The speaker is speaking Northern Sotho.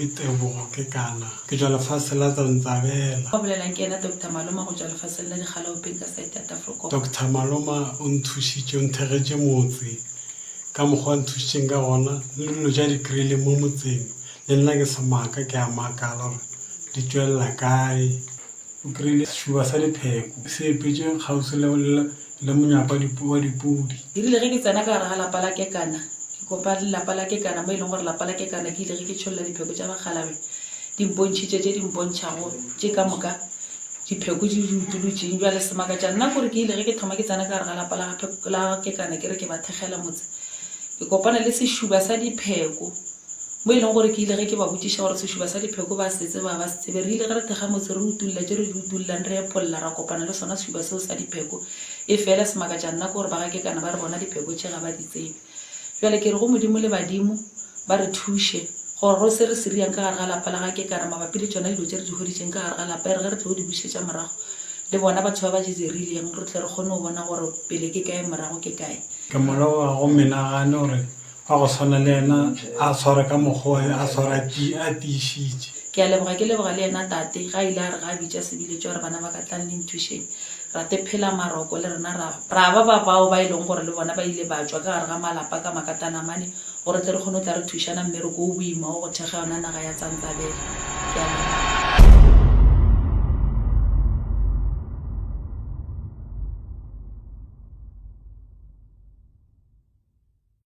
ke Tebogo Kekana, ke tšwa lefase la Tsantsabela. Ba bolelang ke yena Doctor Maloma go tšwa lefaseng la Dikgalaopeng ka site ya Tafelkop. Doctor Maloma o nthušitše, o nthegetše motse ka mokgwa a nthušitšeng ka gona le dilo tša di kry-ileng mo motseng le nna ke semaka ke a makala gore di tšwelela kae. O kry-ile sešuba sa dipheko se epetše kgauswi le, le, le monyako wa dipudi. E rile ge ke tsena ka gare ga lapa la Kekana, ke kopane le lapa la Kekana mo e leng gore lapa la Kekana ke ile ge ke tšholla dipheko tša bakgalabe, di mpontšhitše tše di mpontšhago tše ka moka dipheko di di utolotšeng. Bjale semakatša nna kore ke ile ge ke thoma ke tsena ka gare ga lapa la ga la Kekana ke re ke ba thekgela motse, ke kopana le sešuba sa dipheko. Mo e leng gore ke ile ge ke ba botšiša gore sešuba sa dipheko ba se tseba ba se tsebe. Re ile ge re thekga motse re utolla tše re di utollang re epolla ra kopana le sona sešuba seo sa dipheko. Efela semakatša nna ke gore ba ga Kekana ba re bona dipheko tše ga ba di tsebe. Bjale ke re go Modimo le badimo ba re thuše gore go se re se riang ka gare ga lapa la ga Kekana mabapi le tšona dilo tše re di hweditšeng ka gare ga lapa e re ge re tlo di bušetša morago le bona batho ba ba di dirileng re tle re kgone go bona gore pele ke kae morago ke kae. Ke mo leboga go menagane gore Wa go swana le yena a sware ka mokgwa a sware a tiišitše. Ke a leboga, ke leboga le yena tate ge a ile a re ga a bitša sebiletšo a re bana ba ka tlang le nthušeng. Ra te phela maroko le rena ra ra ba ba bao ba e leng gore le bona ba ile ba tšwa ka gare ga malapa ka makatanamane gore tle re kgone go tla re thušana mmereko o boima wo go thekga yona naga ya Tsantsabela. Ke a leboga.